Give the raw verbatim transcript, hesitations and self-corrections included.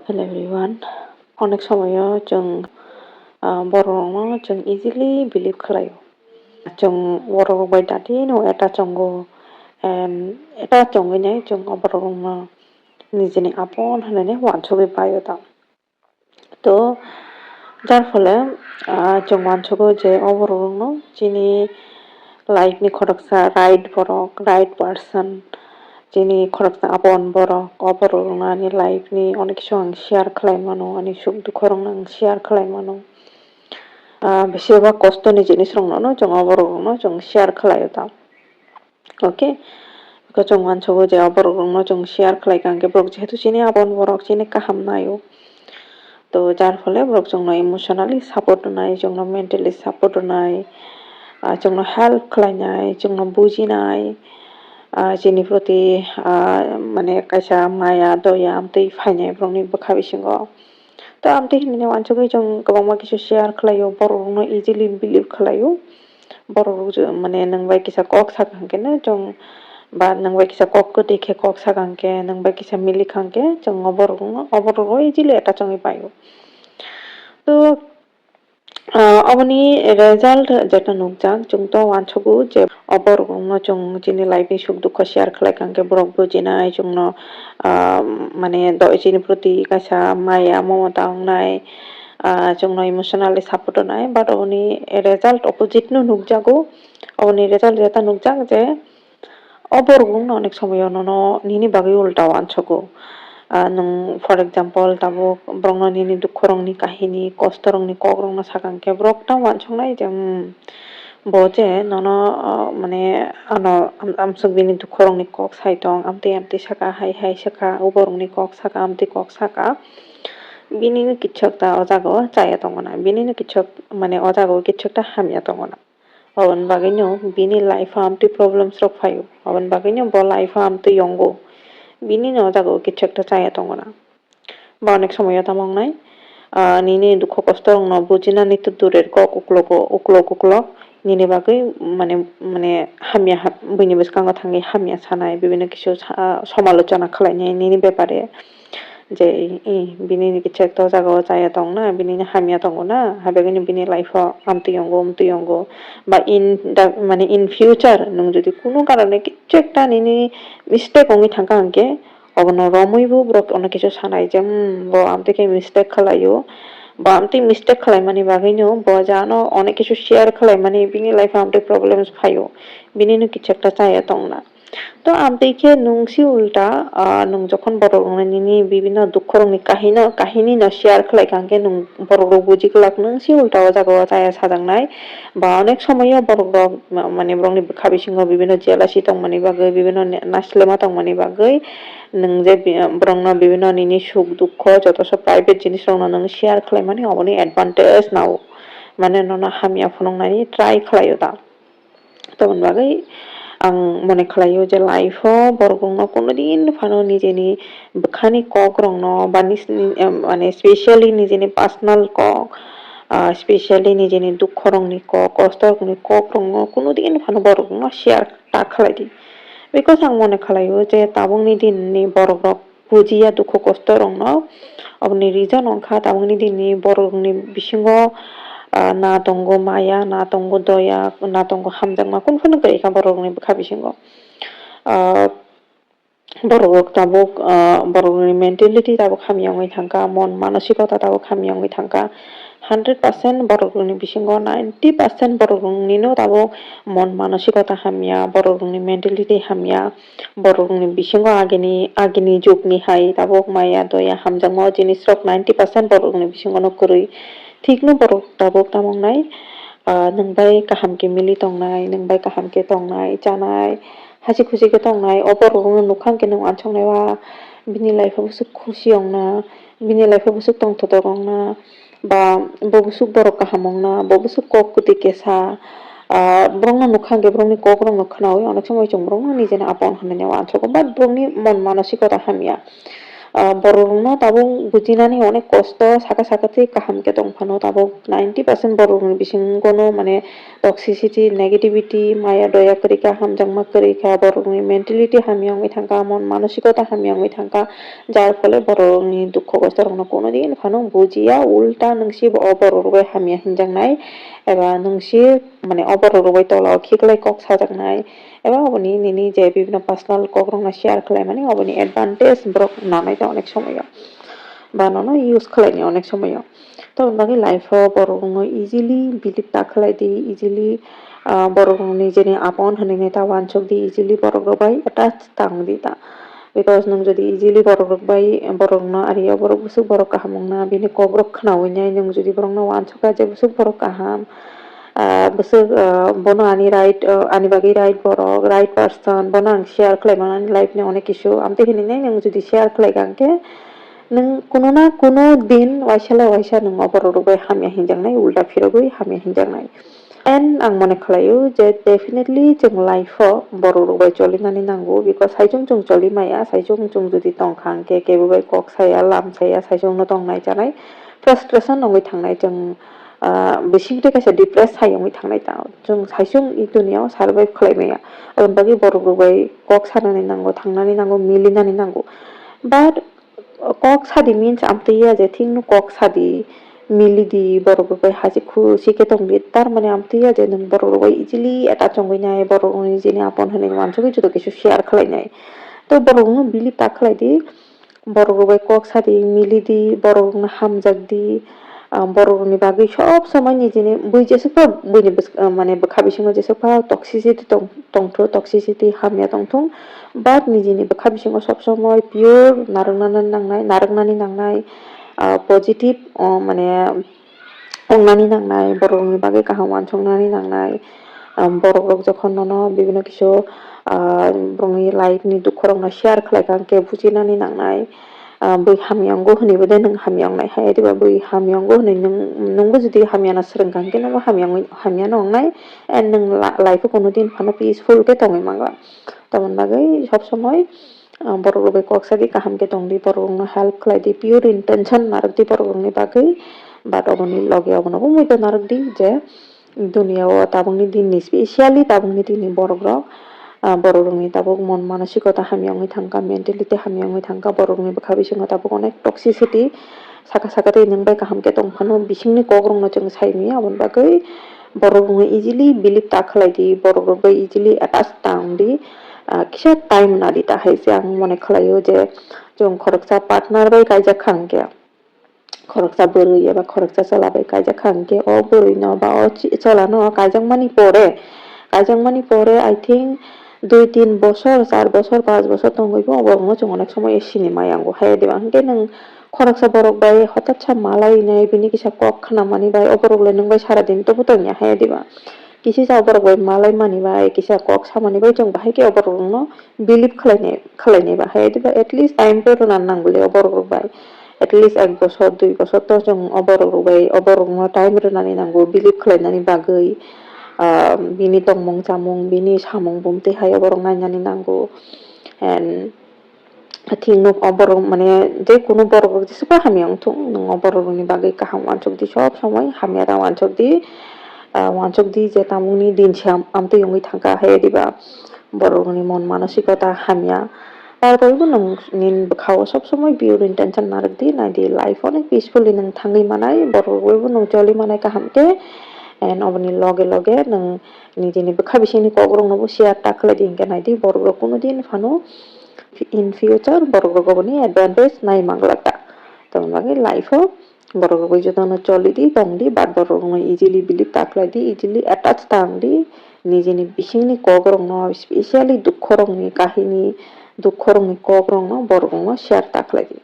Hello everyone. Onek somoyo chwng, ah, borok rokno chwng easily believe khlaio. Chwng borok rok bai dati no eta chongo, em, eta chongwi nai chwng o borok rokno nijini apon hinwi wansugwi paio ta. To, jar phole, ah, chwng wansugo je o borok rokno chini life ni khoroksa right borok, right person, chini khoroksa apon borok, o borok rokno ani life ni onek kisu ang share khlai mano, ani suk dukho rokno ang share khlai mano. Ah, besirbhag kosto ni jinis rokno no chwng o borok rokno chwng share khlaio ta. Okay, bwkha chwng wansugo je o borok rokno chwng share khlai kha hwnkhe borok jehetu chini apon borok chini kaham naio. To jar phole borok chwngno emotionally support rwnai, chwngno mentally support rwnai, ah, chwngno help khlainai, chwngno bujinai, ah, chini proti, ah, mane kaisa maya doya amtwi phainai borokni bwkha bisingo. To amtwi hinwi wansugwi chwng kwbangma kisu share khlaio, borok rokno easily believe khlaio. Borok rok je, mane, nwng bai kisa kok saka hwnkhe no chwng, ba nwng bai kisa kok kwtwi khe kok saka hwnkhe, nwng bai kisa milik hwnkhe chwng o borok rokno, o borok rok easily eta chongwi paio. To, ah, oboni result jeta nukjak, chwng to wansugo je o borok rokno chwng chini life ni suk dukho share khlai kha hwnkhe borok bujinai chwngno, ah, mane do-, chini proti kaisa maya momota wngnai, ah, chwngno emotionally support rwnai, but oboni result opposite no nukjago. Oboni result jeta nukjak je o borok wngno onek somoyo nono nini bagwi ulta wansugo. Ah, nwng, for example, tabuk borokno nini dukho rokni kahini, kosto rokni kok rokno sakha hwnkhe borok ta wansuknai je, hmm, bo je nono, ah, mane ano am-, amsuk bini dukho rokni kok sai tong, amtwi amtwi saka, hai hai saka, o borokni kok saka, amtwi kok saka. Bini no kithok ta o jaga o chaya tongo na, bini no kithok, mane o jaga o kithok ta hamya tongo na. Aboni bagwino bini life o amtwi problems rok phaio. Aboni bagwino bo life o amtwi yongo. Bini no o jaga o kithok ta chaya tongo na. Ba onek somoyo tamo wngnai, ah, nini dukho kosto rokno bujinani to durer kok uklogo, uklok uklok nini bagwi mane, mane hamya ha-, buini bwskango thangwi hamya sanai, bibinno kisu sa-, somalochona khlainai nini bepare. Je, i, i, bini ni kichek to jaga o chaya tong na, bini ni hamya tongo na, habegani bini life o amtwi yongo, amtwi yongo. Ba in the, mane in future, nwng jodi kunu karone kichek ta nini mistake wngwi thangkha hwnkhe, obono romwi bo borok ono kisu sanai je, hmm, bo amtwi khe mistake khlaio. Bo amtwi mistake khlaimani bagwino bo jano onek kisu share khlaimani bini life o amtwi problems phaio. Bini no kichek ta chaya tong na. To amtwi khe nwng si ulta, ah, nwng jokhon borok rokno nini bibinno dukho rokni kahino, kahini no share khlai kha hwnkhe nwng borok rok buji glak nwng si ulta o jaga o chaya sajaknai. Ba onek somoyo borok rok ma-, mane borokni bwkha bisingo bibinno jealousy tongmani bagwi, bibinno ne-, nasilema tongmani bagwi nwng je bi-, borokno bibinno nini suk dukho joto se private jinis rokno nwng share khlaimani oboni advantage nao. Mane nono hamya phunuknani try khlaio ta. Toboni bagwi ang mone khlaio je life o borok rokno kunu din phano nijeni bwkhani kok rokno ba nis-, em, mane specially nijeni personal kok, ah, specially nijeni dukho rokni kok, kosto rokni kok rokno kunu din phano borok rokno share ta khlai di. Because ang mone khlaio je tabukni dinni borok rok bujiya dukhu kosto rokno. Oboni reason wngkha tabukni dinni borokni bisingo, ah, na tongo maya, na tongo doya, na tongo hamjakma, kunu phano kwrwi kha borokni bwkha bisingo. Ah, borok rok tabuk, ah, borokni mentality tabuk hamya wngwi thangkha, mon manosikota tabuk hamya wngwi thangkha. Hundred percent borok rokni bisingo ninety percent borok rokni no tabuk mon manosikota hamya, borok rokni mentality hamya. Borokni bisingo agini, agini jugni hai tabuk maya doya hamjakma o jinis rok ninety percent borokni bisingo no kwrwi. Thikno borok tabuk tamo wngnai, ah, nwng bai kaham khe mili tongnai, nwng bai kaham khe tongnai, chanai, hasi khusi khe tongnai, o borok rokno nukha hwnkhe nwng uansuknai, "Wa, bini life o bwswk khusi ongna, bini life o bwswk tongthotok ongna, ba bo bwswk borok kaham ongna, bo bwswk kok kwtwi kesa." Ah, borokno nukha hwnkhe borokni kok rokno khnaui onek somoi chwng borokno nijeni apon hinwi uansugo, but borokni mon manosikota hamya. ah, borok rokno tabuk bujinani onek kosto, saka saka tei kaham khe tong phano tabuk ninety percent borok rokni bisingo no mane toxicity, negativity, maya doya kwrwi kha, hamjakma kwrwi kha, borok rokni mentality hamya wngwi thang kha, mon manosikota hamya wngwi thang kha, jar phole borok rokni dukho kosto rokno kono din phano bujiya, ulta nwng si bo o borok rok bai hamya hinjaknai, eba nwng si mane o borok rok bai tola o khiklai kok sajaknai, eba oboni nini je bibhinno personal kok rokno share khlaimani oboni advantage borok nanai ta onek somoyo, ba nono use khlainai onek somoyo. Toboni bagwi life o borok rokno easily believe ta khlai di, easily, ah, borok rokni jeni apon hinwi ta wansuk di, easily borok rok bai attach ta wng di ta. Because nwng jodi easily borok rok bai, borok rokno ari o borok bwswk borok kaham wngna bini kok rok khnaui nai nwng jodi borok no wansuk kha je bwswk borok kaham, ah, bwswk, ah, bono ani right, ah, ani bagwi right borok, right person, bono ang share khlai mano ani life ni onek kisu. Amtwi hinwi nai nwng jodi share khlai kha hwnkhe, nwng kuno na kuno din waisa le waisa nwng o borok rok bai hamya hinjaknai, ulta phirogwi hamya hinjaknai. And ang mone khlaio je definitely chwng life o borok rok bai cholinani nango, because saichung chwng choli maya, saichung chwng jodi tong kha hwnkhe kebo bai kok saya, lam saya, saichung no tong nai chanai, frustration wngwi thangnai chwng, ah, bising twi kaisa depress hai wngwi thangnai ta. Chwng saichung i duniya o survive khlai maya, aboni bagwi borok rok bai kok sanani nango, thangnani nango, milinani nango. But kok sadi means amtwi ya je thik no kok sadi, mili di, borok rok bai hajik khusi khe tong di, tar mane amtwi ya je nwng borok rok bai easily attach wngwi nai, borok rokni jeni apon hinwi wansugwi joto kisu share khlai nai. To borok rokno believe ta khlai di, borok rok bai kok sadi, mili di, borok rokno hamjak di, ah, borok rokni bagwi sob somoi nijini bui jesuk phano buini bwsk-, ah, mane bwkha bisingo jesuk phano toxicity tong, tongthu, toxicity hamya tongthung, but nijini bwkha bisingo sob somoi pure narwknani nangnai, narwknani nangnai, ah, positive, oh, mane, wngnani nangnai, borok rokni bagwi kaham wansuknani nangnai. Am, borok rok jokhon nono bibinno kisu, ah, borokni life ni dukho rokno share khlai kha, hwnkhe bujinani nangnai. Ah, bui hamya wngo hwnwi bo de nwng hamya wngnai hai, diba bui hamya wngo hwnwi nwng, nwngbo jodi hamya no swrwng kha, hwnkhe nwngbo hamya wngwi, hamya no wngnai, and nwng la-, life o kono din phano peaceful khe tongwi mangla. Tamoni bagwi sob somoi, ah, borok rok bai kok sadi kaham khe tong di, borok rokno help khlai di, pure intention narwk di borok rokni bagwi, but oboni loge obono bo muitu narwk di je, dunia o tabukni dinni, specially tabukni dinni borok rok, ah, borok rokni tabuk mon manosikota hamya wngwi thangkha, mentality hamya wngwi thangkha, borok rokni bwkha bisingo tabuk onek toxicity saka saka tei nwng bai kaham khe tong phano bisingni kok rokno chwng sai manya, aboni bagwi borok rokno easily believe ta khlai di, borok rok bai easily attach ta wng di, ah, kisa time na di ta hai se ang mone khlaio je chwng khoroksa partner bai kaijak kha hwnkhe. Khoroksa bwrwi eba khoroksa chwla bai kaijak kha hwnkhe o bwrwi no ba o chi-, chwla no kaijakmani pore, kaijakmani pore, I think, dui tin bosor, char bosor, panch bosor tongwi bo borok no chwng onek somoy sini maya wngo hai diba. Hwnkhe nwng khoroksa borok bai hotat sa malai nai, bini kisa kok khnamani bai o borok le nwng bai sara din tobo tongya hai diba. Kisa sa borok bai malai mani bai, kisa kok samani bai chwng bahai khe o borok no believe khlai nai, khlai nai ba hai diba. At least time to rwna nang bole o borok rok bai. At least ek bosor, dui bosor to chwng o borok rok bai, o borok no time rwnani nango, believe khlainani bagwi, ah, bini tongmung chamung, bini samung bumtwi hai o borok nainani nango. And I think no o borok mane je kunu borok rok jesukha hamya wngthung, nwng o borok rokni bagwi kaham wansuk di, sob somoi hamya ta wansuk di, ah, wansuk di je tamungni din se am-, amtwi wngwi thangkha hai diba borok rokni mon manosikota hamya. Tarpore bo nwng nini bwkha o sob somoi pure intention narwk di, nai di life onek peacefully nwng thangwi manai, borok rok bai bo nwng choli manai kaham khe, and oboni loge loge nwng nijini bwkha bisingni kok rok no bo share ta khlai di, hinkhe nai di borok rok kunu din phano in future borok rok oboni advantage nai manglak ta. Tamoni bagwi life o borok rok bai jotono choli di, tong di, but borok rok no easily believe ta khlai di, easily attach ta wng di, nijini bisingni kok rok no, specially dukho rok ni kahini, dukho rok ni kok rok no borok rok no share ta khlai di.